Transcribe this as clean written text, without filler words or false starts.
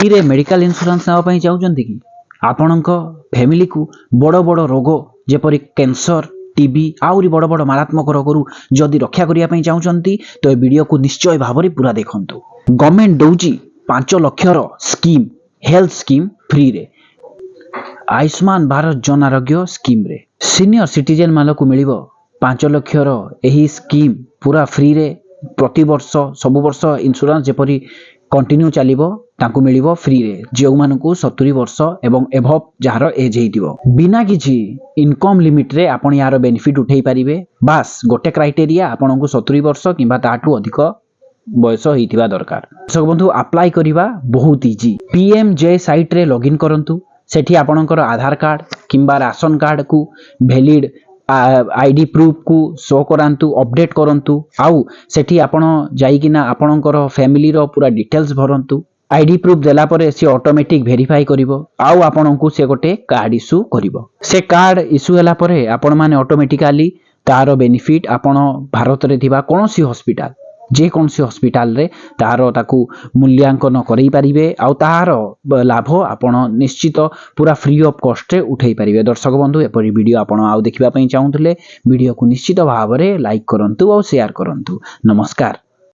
ଫ୍ରିରେ medical insurance ନେବା ପାଇଁ ଚାହୁଁଛନ୍ତି କି? ଆପଣଙ୍କ ଫ୍ୟାମିଲିକୁ ବଡ଼ ବଡ଼ ରୋଗ ଯେପରି କ୍ୟାନ୍ସର, ଟିବି, ଆହୁରି ବଡ଼ ବଡ଼ ମାରାତ୍ମକ ରୋଗରୁ ଯଦି ରକ୍ଷା କରିବା ପାଇଁ ଚାହୁଁଛନ୍ତି, ତ ଏ ଭିଡ଼ିଓକୁ ନିଶ୍ଚୟ ଭାବରେ ପୁରା ଦେଖନ୍ତୁ। ଗଭର୍ଣ୍ଣମେଣ୍ଟ ଦେଉଛି 5 ଲକ୍ଷର ସ୍କିମ୍, ହେଲ୍ଥ ସ୍କିମ୍, ଫ୍ରିରେ। ଆୟୁଷ୍ମାନ ଭାରତ ଜନ ଆରୋଗ୍ୟ ସ୍କିମ୍ରେ ସିନିୟର ସିଟିଜେନ୍ ମାନଙ୍କୁ ମିଳିବ 5 ଲକ୍ଷର ଏହି ସ୍କିମ୍ ପୁରା ଫ୍ରିରେ। ପ୍ରତିବର୍ଷ, ସବୁ ବର୍ଷ ଇନ୍ସୁରାନ୍ସ ଯେପରି କଣ୍ଟିନ୍ୟୁ ଚାଲିବ, ତାଙ୍କୁ ମିଳିବ ଫ୍ରିରେ, ଯେଉଁମାନଙ୍କୁ 70 ବର୍ଷ ଏବଂ ଏବଭ୍ ଯାହାର ଏଜ୍ ହେଇଥିବ। ବିନା କିଛି ଇନକମ୍ ଲିମିଟରେ ଆପଣ ୟାର ବେନିଫିଟ୍ ଉଠେଇ ପାରିବେ। ବାସ୍, ଗୋଟେ କ୍ରାଇଟେରିଆ, ଆପଣଙ୍କୁ 70 ବର୍ଷ କିମ୍ବା ତାଠୁ ଅଧିକ ବୟସ ହେଇଥିବା ଦରକାର। ଦର୍ଶକ ବନ୍ଧୁ, ଆପ୍ଲାଏ କରିବା ବହୁତ ଇଜି। ପିଏମ୍ ଜେ ସାଇଟ୍ରେ ଲଗ୍ଇନ୍ କରନ୍ତୁ। ସେଠି ଆପଣଙ୍କର ଆଧାର କାର୍ଡ଼ କିମ୍ବା ରାସନ କାର୍ଡ଼କୁ, ଭ୍ୟାଲିଡ୍ ଆଇଡି ପ୍ରୁଫ୍କୁ ଶୋ କରାନ୍ତୁ, ଅପଡେଟ୍ କରନ୍ତୁ। ଆଉ ସେଠି ଆପଣ ଯାଇକିନା ଆପଣଙ୍କର ଫ୍ୟାମିଲିର ପୁରା ଡିଟେଲ୍ସ ଭରନ୍ତୁ। ଆଇଡି ପ୍ରୁଫ୍ ଦେଲା ପରେ ସେ ଅଟୋମେଟିକ୍ ଭେରିଫାଇ କରିବ ଆଉ ଆପଣଙ୍କୁ ସେ ଗୋଟେ କାର୍ଡ଼ ଇସ୍ୟୁ କରିବ। ସେ କାର୍ଡ଼ ଇସ୍ୟୁ ହେଲା ପରେ ଆପଣମାନେ ଅଟୋମେଟିକାଲି ତାର ବେନିଫିଟ୍ ଆପଣ ଭାରତରେ ଥିବା କୌଣସି ହସ୍ପିଟାଲ, ଯେକୌଣସି ହସ୍ପିଟାଲରେ ତାର ତାକୁ ମୂଲ୍ୟାଙ୍କନ କରେଇ ପାରିବେ ଆଉ ତାହାର ଲାଭ ଆପଣ ନିଶ୍ଚିତ ପୁରା ଫ୍ରି ଅଫ୍ କଷ୍ଟରେ ଉଠେଇ ପାରିବେ। ଦର୍ଶକ ବନ୍ଧୁ, ଏପରି ଭିଡ଼ିଓ ଆପଣ ଆଉ ଦେଖିବା ପାଇଁ ଚାହୁଁଥିଲେ ଭିଡ଼ିଓକୁ ନିଶ୍ଚିତ ଭାବରେ ଲାଇକ୍ କରନ୍ତୁ ଆଉ ସେୟାର କରନ୍ତୁ। ନମସ୍କାର।